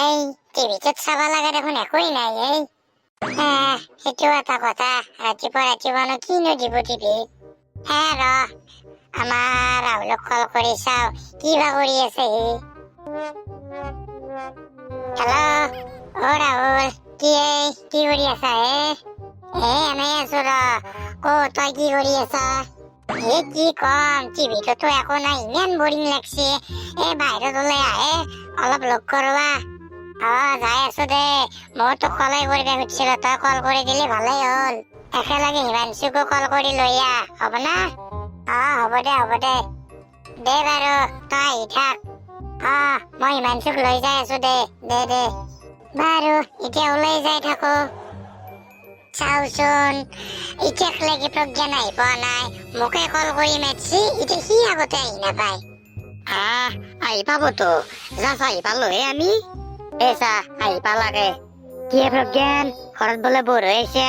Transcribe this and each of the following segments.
এই টিভিটোত চাব লগা দেখোন একোৱেই নাই। এই সেইটো এটা কথা, ৰাতিপুৱা ৰাতিপুৱানো কিনো দিব টিভিত? হে ৰ, আমাৰ ৰাহুলক কল কৰি চাওঁ, কি বা কৰি আছে সি। হেল্ল', অ ৰাহুল, কি এই কি কৰি আছা হে? এ এনেই আছো ৰ। ক, তই কি কৰি আছা? এ কি কম, টিভিটোতো একো নাই, ইমান বৰিং লাগছে। এই বাহিৰত ওলাই আহে, অলপ লগ কৰোৱা। অ যাই আছো দে। ময়ো তোক কলেই কৰিব খুজিছিলো, তই কল কৰি দিলি, ভালেই হ'ল। একেলগে হিমাংশুকো কল কৰি লৈ আহ, হ'ব না? অ হ'ব দে, হ'ব দে। দে বাৰু, তই আহি থাক। অ মই হিমাংশুক লৈ যাই আছো। দে দে দে বাৰু, এতিয়া ওলাই যাই থাকো। চাওচোন, এতিয়ালৈকে প্ৰজ্ঞান আহি পোৱা নাই। মোকে কল কৰি মাতছি, এতিয়া সি আগতে আহি নাপায়। আহ, আহি পাবতো, জাষ্ট আহি পালোহে আমি। এ চা, আহি পালাকে। কি প্ৰজ্ঞান, ঘৰত বোলে বৰ হৈ আছে,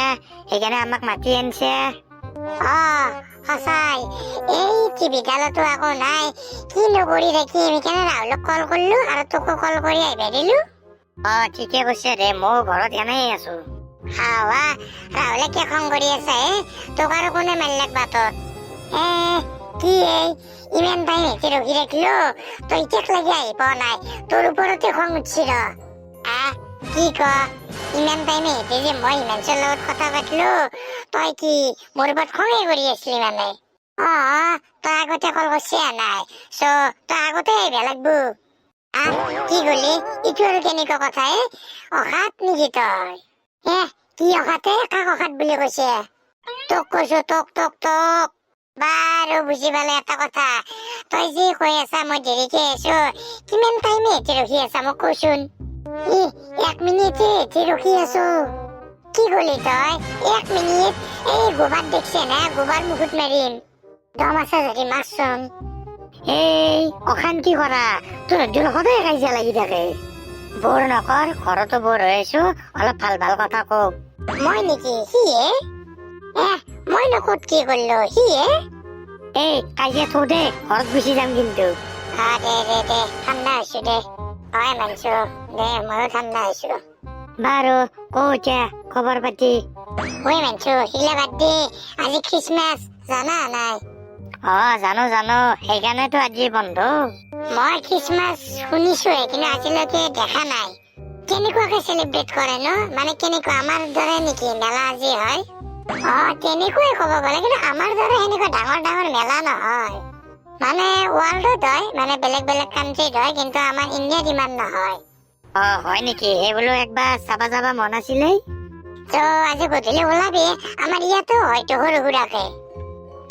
সেইকাৰণে আমাক মাতি আনিছে? অ সঁচাই, এই টিভিডালতো একো নাই, কি নকৰি থাকিম, সেইকাৰণে ৰাহুলক কল কৰিলো আৰু তোকো কল কৰি আহিব দিলো। অ ঠিকে কৈছে দে, ময়ো ঘৰত এনেই আছো। হাৱা, ৰাহুলে কি খং কৰি আছে হে? তোক আৰু কোনে মাৰিলাক বাটত? এ কি এই ইমান টাইম এটি ৰখি থাকিলো, তই এতিয়াক লাগি আহি পোৱা নাই, তোৰ ওপৰতে খং উঠছি ৰ। আহ, কি ক, ইমান টাইম এটি যে মই হিমাংশুৰ লগত কথা পাতিলো, তই কি মোৰ ওপৰত খঙে কৰি আছিলি মানে? অ তই আগতে কল কৰছি নাই, চ' তই আগতে আহিব লাগব। আহ, কি কলি? ইটো আৰু কেনেকুৱা কথা হে? অখাত নেকি তই? হে, কি অখাতে? কাক অখাত বুলি কৈছে? তোক কৈছো, তোক তোক তোক। বাৰু বুজি পালে এটা কথা, তই যি কৈ আছা মই দেৰিকে আহিছো, কিমান টাইমে এটি ৰখি আছা মোক কচোন। ই এক মিনিটে এটি ৰখি আছো। কি কলি তই? এক মিনিট? এই গোবাৰ দেখছে না, গোবাৰ মুখত মাৰিম। দম আছে যদি মাৰচোন। এই অশান্তি কৰা, তোৰ দুৰ সদায় কাজিয়া লাগি থাকে। বৰ নকৰ, ঘৰতো বৰ হৈ আছো, অলপ ভাল ভাল কথা কওক। মই নেকি? সিয়ে এ, মই নকত কি কৰিলো? সিয়ে। এই কাজিয়া থৌ দে, ঘৰত গুচি যাম কিন্তু। আ দে দে দে, ঠাণ্ডা হৈছো দে। হয় মানছো দে, ময়ো ঠাণ্ডা হৈছো। বাৰু কও এতিয়া খবৰ পাতি। ঐ মানছো, শিলা বাদ দে, আজি খ্ৰীষ্টমাছ জানা নাই? অ জানো জানো, সেইকাৰণেতো আজি বন্ধ। মই খ্ৰীষ্টমাছ শুনিছোহে, কিন্তু আজিলৈকে দেখা নাই। কেনেকুৱাকে চেলিব্ৰেট কৰে নো? মানে কেনেকুৱা, আমাৰ দৰে নেকি মেলা আজি হয়? অ তেনেকুৱাই ক'ব গ'লে, কিন্তু আমাৰ দৰে সেনেকুৱা ডাঙৰ ডাঙৰ মেলা নহয়। মানে ৱৰ্ল্ডত হয়, মানে বেলেগ বেলেগ কাণ্ট্ৰিত হয়, কিন্তু আমাৰ ইণ্ডিয়াত ইমান নহয়। অ হয় নেকি? সেই বোলো একবাৰ চাবা যাবা মন আছিলেই। ত' আজি গধূলি ওলাবি, আমাৰ ইয়াতো হয়তো সৰু সুৰাকে।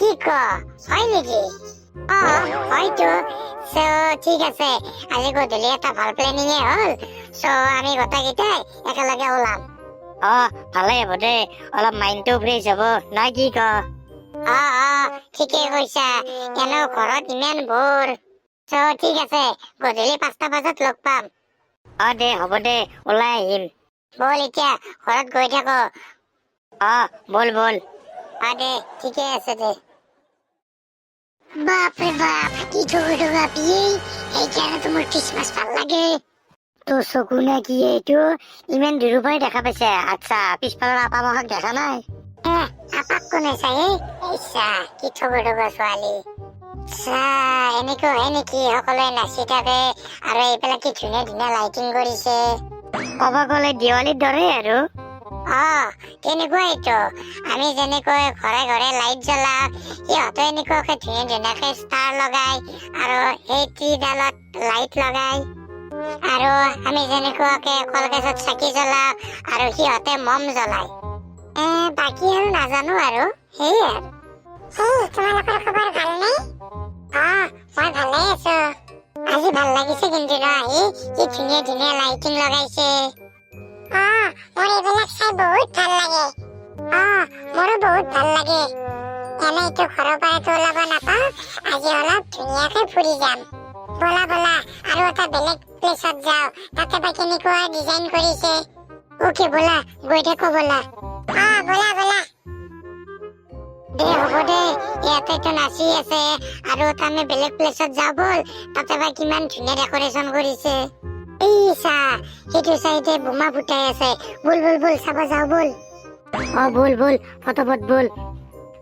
কি ক, হয় নেকি? অ হয়তো। চ' ঠিক আছে, আজি গধূলি এটা ভাল প্লেনিঙে হ'ল। চ' আমি গোটেইকেইটাই একেলগে ওলাম। অ ভালেই হ'ব দে, অলপ মাইণ্ডটো ফ্ৰেছ হ'ব, নাই কি ক? অ অ ঠিকেই কৈছা, এনেও ঘৰত ইমান বৰ। চ' ঠিক আছে, গধূলি 5টা বজাত লগ পাম। অ দে, হ'ব দে, ওলাই আহিম। ব'ল, এতিয়া ঘৰত গৈ থাকো। অ ব'ল ব'ল। অ দে, ঠিকে আছে দে। বাপৰে বাপ, কি ঠগু ঠগু আপি! সেইকাৰণে তো মোৰ খ্ৰীষ্টমাছ ভাল লাগে। তোৰ চকু নে কি এইটো? ইমান দূৰৰ পৰাই দেখা পাইছে। আচ্ছা, পিছফালৰ আপা মহাক দেখা নাই? এ আপাক কোনে চাই? ইচ্ছা, কি ঠগু ঠগু ছোৱালী! আচ্ছা, এনেকুৱা হয় নেকি? সকলোৱে নাচি থাকে আৰু এইবিলাক কি ধুনীয়া ধুনীয়া লাইটিং কৰিছে। ক'ব গ'লে দিৱালীৰ দৰে আৰু। অ তেনেকুৱাইতো, আমি যেনেকৈ ঘৰে ঘৰে লাইট জ্বলাওঁ, সিহঁতে এনেকুৱাকে ধুনীয়া ধুনীয়াকে ষ্টাৰ লগাই আৰু সেই ট্ৰিডালত লাইট লগাই। আৰু আমি যেনেকুৱাকে কলগছত চাকি জ্বলাওঁ, আৰু সিহঁতে মম জ্বলায়। এ বাকী আৰু নাজানো আৰু, সেয়ে আৰু। তোমালোকৰ খবৰ ভালনে? অ মই ভালেই আছো। আজি ভাল লাগিছে কিন্তু ন আহি, কি ধুনীয়া ধুনীয়া লাইটিং লগাইছে। অ মোৰ এইবিলাক চাই বহুত ভাল লাগে। অ মোৰো বহুত ভাল লাগে। এনেইতো ঘৰৰ পৰাতো ওলাব নাপাওঁ, আজি অলপ ধুনীয়াকে ফুৰি যাম। ব'লা ব'লা, আৰু এটা বেলেগ প্লেচত যাওঁ, তাতে বা কেনেকুৱা ডিজাইন কৰিছে। অ'কে ব'লা, গৈ থাকো ব'লা। অ ব'লা ব'লা। দে হ'ব দে, ইয়াতেতো নাচি আছে, আৰু এটা আমি বেলেগ প্লেচত যাওঁ ব'ল, তাতে বা কিমান ধুনীয়া ডেক'ৰেশ্যন কৰিছে। এই চা, সেইটো চাইডে বোমা ফুটাই আছে। বল বল বল, চাব যাওঁ বল। অ, বল বল, ফটাফট বল।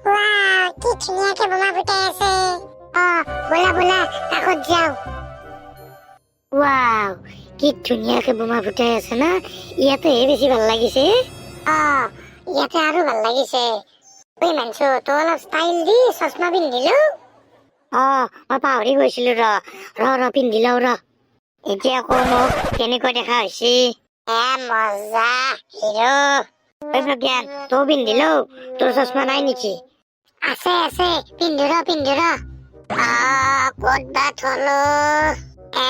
ৱাও, কি ধুনীয়াকে বোমা ফুটাই আছে। অ, ব'লা ব'লা, কাষত যাওঁ। ৱাও, কি ধুনীয়াকে বোমা ফুটাই আছে না? ইয়াতেহে বেছি ভাল লাগিছে। অ, ইয়াতে আৰু ভাল লাগিছে। ঐ মানচু, তই অলপ ষ্টাইল দি চশমা পিন্ধিলো। অ, মই পাহৰি গৈছিলো। ৰ ৰ ৰ, পিন্ধি লওঁ ৰ। এতিয়া আকৌ মোক কেনেকুৱা দেখা হৈছে? এ মজা হিৰো। ঐ প্ৰজ্ঞান, তই পিন্ধি লও। তোৰ চশমা নাই নেকি? আছে আছে, পিন্ধো ৰ, পিন্ধো ৰ। ক'ত বা থলো? এ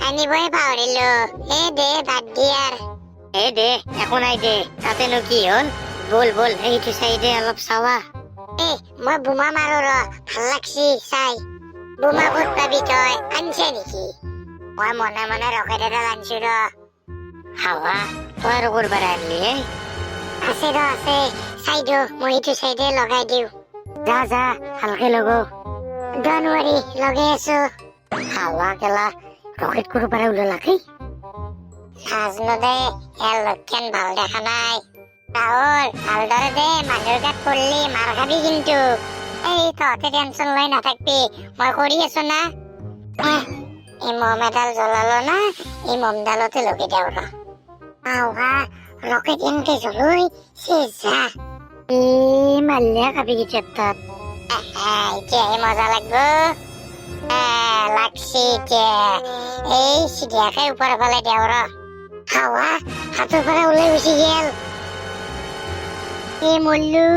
আনিবই পাহৰিলো। এ দে, বাদ দি আৰ। এ দে, একো নাই দে, তাতেনো কি হ'ল? বল বল, সেইটো চাইডে অলপ চাৱা। এ মই বোমা মাৰো ৰ, ভাল লাগছি চাই। বোমা ক'ত পাবি তই? আনছে নেকি? মই মনে মনে ৰকেট এডাল আনছো ৰ। হাৱা, তই আৰু ক'ৰ পৰা আনলি হে? আছে ৰ, আছে। চাই দিওঁ, মই এইটো চাইডে লগাই দিওঁ। যা যা, ভালকে লগ। Don't worry, লগাই আছো। হাৱা কেলা, ৰকেট ক'ৰ পৰা ওলালাক? নাজনো দে, ইয়াৰ লক্ষণ ভাল দেখা নাই। ৰাহুল, ভালদৰে দে, মানুহৰ গাত পৰলি মাৰ খাবি কিন্তু। এই তহঁতে টেনচন লৈ নাথাকবি, মই কৰি আছো না। এই মম এডাল জ্বলালো না, এই মমডালতে লগাই দিওঁ ৰ। আহা, ৰকেট এনেকে জ্বলৈ যা। এ মাল্যা খাবি কেইটাৰ তাত। এতিয়াহে মজা লাগব। লাগছি এতিয়া। এই চিধিয়াকে ওপৰৰ ফালে দিওঁ ৰ। হাৱা, হাতৰ পৰা ওলাই গুচি গেল। এ মল্লু,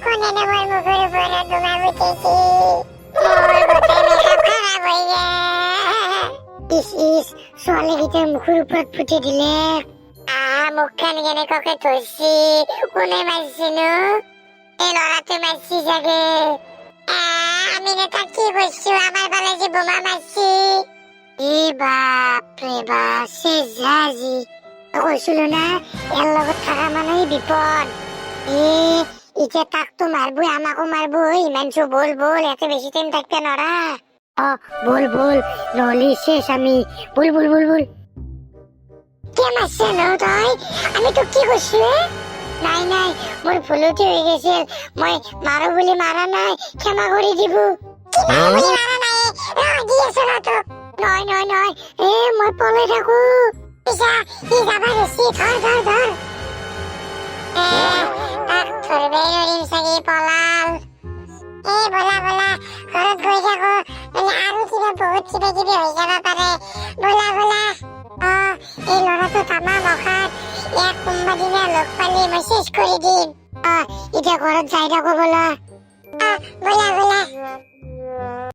কোনেনো মোৰ মুখৰ ওপৰত বোমা ফুটাইছি? মোৰ গোটেই মেকআপ খাৰাপ হৈ গেল। ইচ ইচ, ছোৱালীকেইটাৰ মুখৰ ওপৰত ফুটি দিলে। আহ, মুখখন কেনেকুৱাকে ধৰছি। কোনে মাৰিছিনো? এই ল'ৰাটোৱে মাৰিছি চাগে। আমি নে তাক কি কৰিছো? আমাৰ ফালে যে বোমা মাৰিছি। এ বাপৰে বাপ, চেজাজি কৈছিলো না, ইয়াৰ লগত থকা মানেই বিপদ। এ এতিয়া তাকতো মাৰবই, আমাকো মাৰব। ইমানচো, বল বল, ইয়াতে বেছি টাইম থাকবে নৰা। অ, বল বল, নহ'লে শেষ আমি। বল বল বল বল। কিয় মাৰছে ন তই? আমি তোক কি কৰিছো হে? নাই নাই, মোৰ ভুলতে হৈ গৈছিল। মই মাৰো বুলি মাৰা নাই, ক্ষমা কৰি দিব। কি মাৰো বুলি মাৰা নাই? ৰ, দি আছো ৰ তোক। নহয় নহয় নহয়, এ মই পলাই থাকো। পিছা সি যাবা ধৰছি, ধৰ ধৰ ধৰ। এ তাক ধৰবাই নোৱাৰিম চাগে, পলাল। এ ব'লা ব'লা, ঘৰত গৈ থাকো, নহ'লে আৰু কিবা বহুত কিবা কিবি হৈ যাব পাৰে। ব'লা ব'লা। অ, এই ল'ৰাটো তামাম অসাত। ইয়াক কোনোবা দিনা লগ পালে মই শেষ কৰি দিম। অ, এতিয়া ঘৰত যাই থাকো ব'লা। অ, ব'লা ব'লা।